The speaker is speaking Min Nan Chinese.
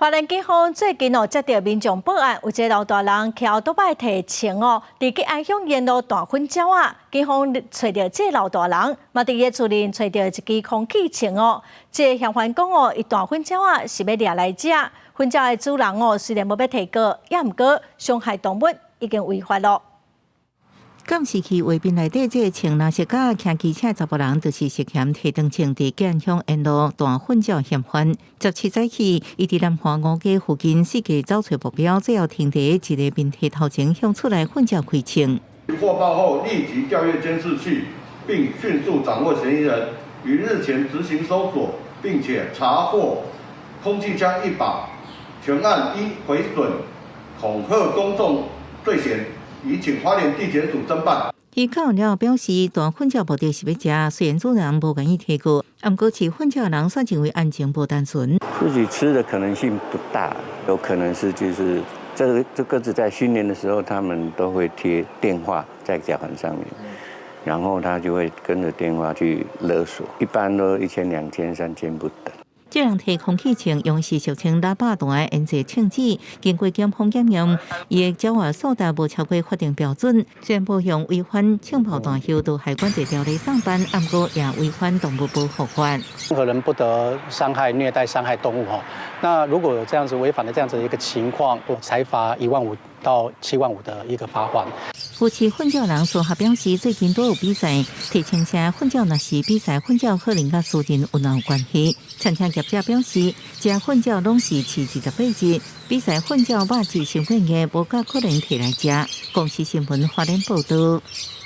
花蓮警方最近哦接著民眾報案，有一个老大人騎歐多擺提槍哦，佇吉安鄉沿路彈粉鳥仔，警方揣著這个老大人，嘛佇伊厝裡揣著一支空氣槍哦。這个嫌犯講哦，伊彈粉鳥仔是欲掠來食，粉鳥的主人哦雖然無欲提告，也毋過傷害動物已經違法囉。監視器畫面內底，這个穿藍色甲騎機車查埔人，就是涉嫌提長槍佇吉安鄉沿路彈糞鳥嫌犯。17早起，伊佇南華五街附近四界走揣目標，最後停佇一个民宅頭前，向厝內糞鳥開槍。獲報後立即調閱監視器，並迅速掌握嫌疑人，於日前執行搜索，並且查獲空氣槍一把，全案依毀損、恐嚇公眾罪嫌，已請花蓮地檢署偵辦。伊講了表示，彈糞鳥目的是欲食，雖然主人無願意提告，毋過飼糞鳥人煞認為案情無單純。自己吃的可能性不大，有可能是就是這鴿子在訓練的時候，他們都會貼電話在腳環上面，然後他就會跟着電話去勒索，一般都1000、2000、3000不等。這人提空氣槍用是俗稱喇叭彈的煙濟槍支，經過檢方檢驗，伊的鳥仔數值無超過法定標準，雖然無用違反槍炮彈藥毒害管制條例送辦，毋過也違反動物保護法。任何人不得傷害、虐待、傷害動物。哈，那如果有這樣子違反的這樣子一個情況，我裁罰1萬5到7萬5的一個罰鍰。有飼糞鳥人說，他表示最近都有比賽，提槍車糞鳥若是比賽糞鳥，可能佮私人有有關係。餐廳業者表示，這糞鳥攏是飼28日，比賽糞鳥肉質傷過硬，無較可能提來食。公視新聞花蓮報導。